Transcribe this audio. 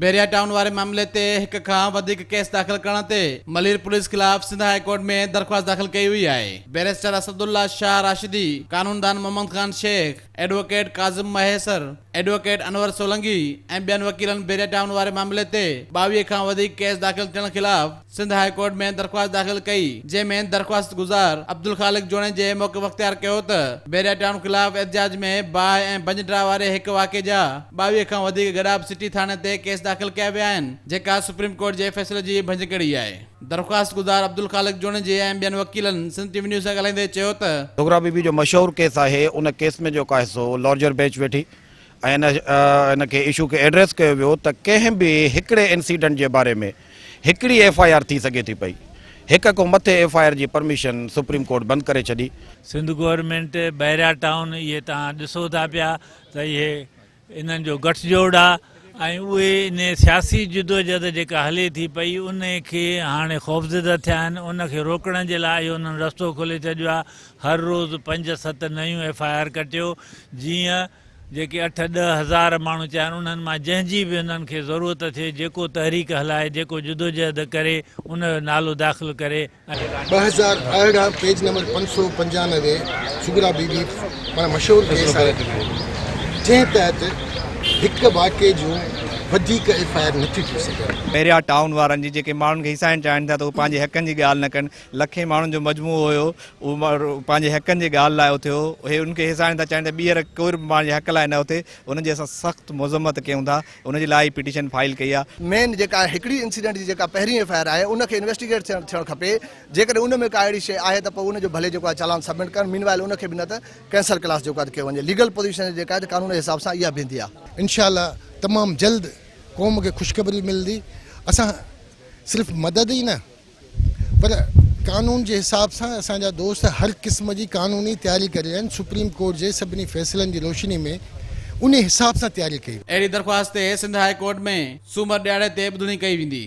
Bahria town واري معاملي تي هڪ کان وڌيڪ ڪيس داخل ڪرڻ تي ملير پوليس خلاف سنڌ هاء ڪورٽ ۾ درخواست داخل ڪئي وئي آهي. بئريسٽر اسدالله شاهه راشدي، قانوندان محمد خان شيخ، ايڊووڪيٽ ڪاظم مهيسر، ايڊووڪيٽ انور سولنگي ۽ ٻين وڪيلن بحريا ٽائون واري معاملي تي 22 کان وڌيڪ ڪيس داخل ٿيڻ خلاف سنڌ هاء ڪورٽ ۾ درخواست داخل ڪئي جنهن ۾ درخواست گذار عبدالخالق جوڻيجي موقف اختيار ڪيو ته بحريا ٽائون خلاف احتجاج ۾ باهه ۽ ڀڃ ڊاهه واري هڪ واقعي جا 22 کان وڌيڪ گڏاپ سٽي ٿاڻي تي ڪيس داخل ڪيا ويا آهن جيڪا سپريم ڪورٽ جي فيصلي جي ڀڃڪڙي آهي. درخواست گذار عبدالخالق جوڻيجي ۽ ٻين وڪيلن سنڌ ٽي وي نيوز سان ڳالهائيندي چيو ته. صغريٰ بي بي جو مشهور ڪيس آهي ان ڪيس ۾ جيڪو آهي سو لارجر بينچ ويٺي ۽ ان کي اشو کي ايڊريس ڪيو ويو ته ڪنهن به هڪڙي انسيڊنٽ جي باري ۾ هڪڙي ايف I R ٿي سگهي ٿي پئي، هڪ کان مٿي ايف I R جي پرميشن سپريم ڪورٽ بند ڪري ڇڏي. سنڌ گورنمينٽ بحريا ٽائون اهي توهان ڏسو ٿا پيا ته اهي انهن جو گٺجوڙ آ ۽ اهي انهي سياسي جدوجهد جيڪا هلي ٿي پئي انهي کي هاڻي خوفزده ٿيا آهن ان کي روڪڻ جي لاء اهو انهن رستو کولي ڇڏيو آ هر روز پنج ست نيون ايف I R ڪٽيو جيئن جيڪي اٺ ڏه هزار ماڻهو چاهن انهن مان جنهن جي به انهن کي ضرورت ٿئي جيڪو تحريڪ هلائي جيڪو جدوجهد ڪري ان جو نالو داخل ڪري ۽. 2018 پيج نمبر 595 صغريٰ بي بي معنيٰ مشهور ڪيس آهي جنهن تحت هڪ واقعي جون وڌيڪ ايف I R نٿيون ٿي سگهن. بحريا ٽائون وارن جي جيڪي ماڻهن کي هيسائڻ چاهين ٿا ته هو پنهنجي حقن جي ڳالهه نه ڪن لکين ماڻهن جو مجموعو هيو اهو پنهنجي حقن جي ڳالهه لاء اٿيو هو اهي ان کي هيسائڻ ٿا چاهين ته ٻيهر ڪوئي به پنهنجي حق لاء نه اٿي ان جي اسان سخت مذمت ڪيون ٿا ان جي لاء ئي پٽيشن فائل ڪئي آهي. مين جيڪا هڪڙي انسيڊنٽ جي جيڪا پهرين ايف I R آهي ان کي انويسٽيگيٽ ٿيڻ ٿيڻ کپي جيڪڏهن ان ۾ ڪا اهڙي شيء آهي ته پوء ان جو ڀلي جيڪو آهي چالان سبمٽ ڪن مين وائل ان کي به نه ته ڪينسل ڪلاس جيڪو آهي ڪيو وڃي ليگل پوزيشن جيڪا آهي ته قانون جي حساب سان اها بيهندي آهي. انشاء الله تمام جلد قوم کي خوشخبري ملندي اسان صرف مدد ئي نه پر قانون جي حساب سان اسان جا دوست هر قسم جي قانوني تياري ڪري رهيا آهن، سپريم ڪورٽ جي سڀني فيصلن جي روشني ۾ انهي حساب سان تياري ڪئي. اهڙي درخواست تي سنڌ هاء ڪورٽ ۾ سومر ڏهاڙي تي ٻڌڻي ڪئي ويندي.